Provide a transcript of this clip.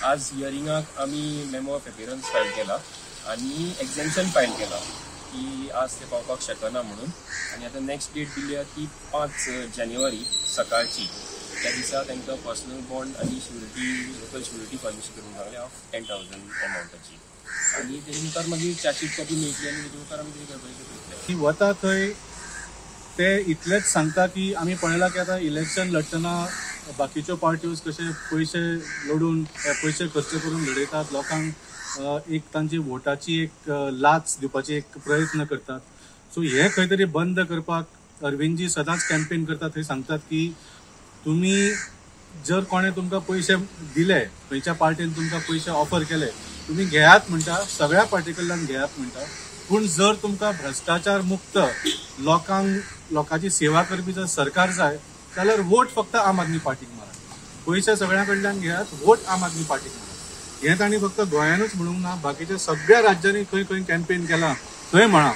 आज हियरिंगाक आमी memo of appearance file केला आनी एक्झेम्पशन फायल केला की आज ते पावपाक शकना म्हणून. आनी आतां नेक्स्ट डेट दिल्या ती 5 जानेवारी सकाळची. त्या दिसा तांकां पर्सनल बॉन्ड आनी श्युरिटी, लोकल श्युरिटी फर्निश करूंक लागले ऑफ 10,000 अमावंटाची. आनी तेजे मुखार मागीर चार्जशीट कॉपी मेळटली आनी तेजे मुखार आमी कितें करपाचें करतले. वता थंय ते इतलेंच सांगता की आमी पळयलां की आतां इलेक्शन लढटना बाकीच्यो पार्ट्यो कशे पयशे लडून, पयशे खर्च करून लडयतात, लोकांक एक तांची वोटाची एक लाच दिवपाची एक प्रयत्न करतात. सो हे खंय तरी बंद करपाक अरविंदजी सदांच कॅम्पेन करतात. थंय सांगतात की तुमी जर कोणें तुमकां पयशे दिले, खंयच्या पार्टीन तुमकां पयशे ऑफर केले, तुमी घेयात म्हणटा, सगळ्या पार्टी कडल्यान घेयात म्हणटा, पूण जर तुमकां भ्रश्टाचार मुक्त लोकांक लोकांची सेवा करपी जर सरकार जाय जाल्यार वोट फक्त आम आदमी पार्टीक मारात. पयशे सगळ्यां कडल्यान घेयात, वोट आम आदमी पार्टीक मारात. हें तांणी फक्त गोंयानूच म्हणूंक ना, बाकीच्या सगळ्या राज्यांनी खंय खंय कॅम्पेन केलां थंय म्हणां.